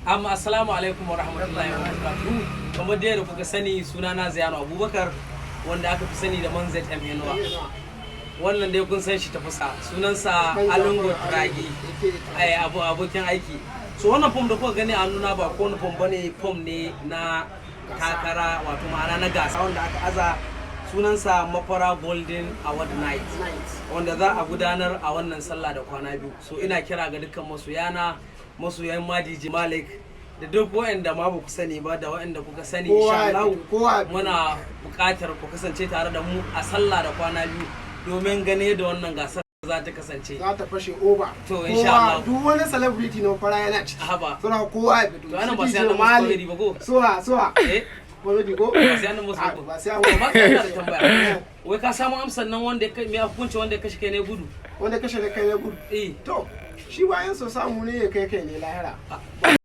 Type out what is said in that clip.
Amma assalamu alaikum wa rahmatullahi wa barakatuhu. Kamar dai da kuka sani, sunana Ziyanu Abubakar, wanda aka fi sani da Manzet M Inuwa. Wannan dai kun san shi ta fusa, sunansa Alungo Tragi, ai abu abokin aiki. So wannan fom da kuka gani a nuna ba ko wani fom bane, fom ne na takara, wato ma'ana na gasa wanda aka aza, sunansa Mafara Golden Award Night, wanda za a gudanar a wannan sallah da kwana 2. So ina kira ga dukkan masoyana, masoyan Madiji Malik, da duk waɗanda ma ba ku sani ba da waɗanda kuka sani, insha Allah muna buƙatar ku kasance tare da mu a sallah da kwana 2 domin gane da wannan gasar za ta kasance. Za ta fashe over. To, insha Allah. Duk wani celebrity na Mafara yana ciki. Haba. Suna kowa ya fito. To, anan ba sai an musu comedy ba ko? Suwa suwa? Eh. Comedy ko? Ba sai an musu Ah, ko? Ba sai an. Ba ka da tambaya. Wai ka samu amsar nan wanda ya kai me hukunci wanda ya kashe kai ne gudu? Wanda kashe kai ya gudu? Eh. To, shi bayan so samu ne ya kai kai ne lahira.